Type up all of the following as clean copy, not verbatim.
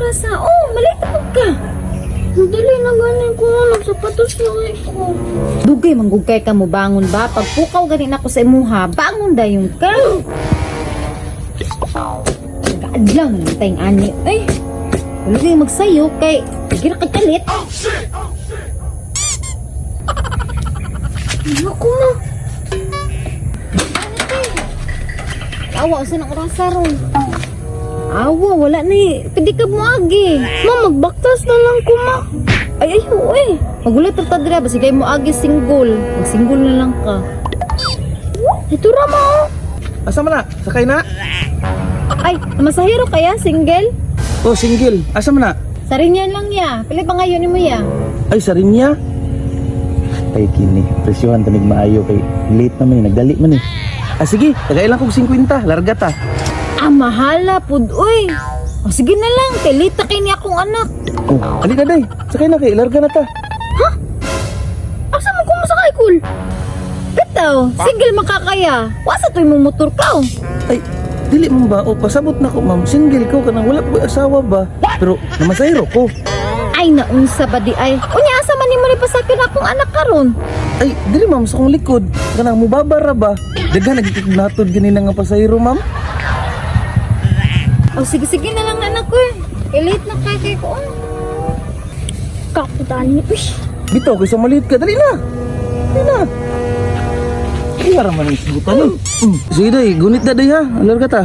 oras ha? Oh, malate na pud ka. Dili na gani ko, nagsapatos na ko. Dugay manggugkay ka mo bangon ba? Pagpukaw gani nako sa imuha, bangon dayon ka. Nagaadlaw na lang tayong ani. Ay, wala kayo magsayo kay gira kay kalit. Ako na. Awa, usa ng orasa ron. Awa, wala ni. Pwede ka moagi. Ma, magbaktas na lang ko, ma. Ay, ay, oo eh. Magulat ta dira, basi kay mo agi single. Mag-single na lang ka. Ito ra, ma. Oh. Asa man na? Sakay na? Ay, masahiro kaya single? Oh, single. Asa man na? Sarinyan lang ya. Pili pa ngayon mo ya. Ay, sarinya. Ay, kini. Presyohan tamig maayo kay late naman eh. Nagdali man eh. Ah, sige. Tagailang kog 50. Larga ta. Ah, mahala pud uy. O sige na lang, kay late na kay ni akong anak. Oh, halika day. Sakay na kay. Larga na ta. Asa man ko masakay, kul? Bitaw, single makakaya. Wasa to'y mo motor ka. Oh. Ay, dili man ba? O, pasabot na ko, ma'am. Single ko. Kanang wala ko asawa ba? Pero, namasahiro ko. Ay, naunsa ba di ay? Unya, asa man nimo ni pasakyon akong anak karon? Ay, dili ma'am, sa akong likod. Kanang mubabara ba? Daghan nagkiknatod ganina nga pasahero, ma'am. O sige, sige na lang anak ko eh. Kay late na kay kay ko. Oh. Kakutan ni. Uy. Bitaw, kaysa maliit ka. Dali na! Dali na! Kaya raman ang isgutan eh. Sige day, gunit na day ha. Larga ta.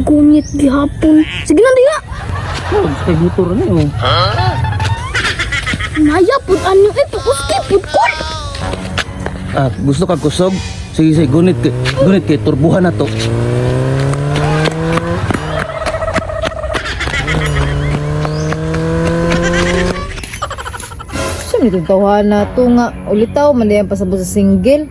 Gunit gihapon. Sige na, diha. Oh, kay motor na eh. Oh. Naya pud ano eh, pukuski pud kul. Ah, gusto ka kusog? Sige, sige, gunit kay turbuhan na to. Siya may tawhana to nga. Ulitaw, man diyan pasabot sa single.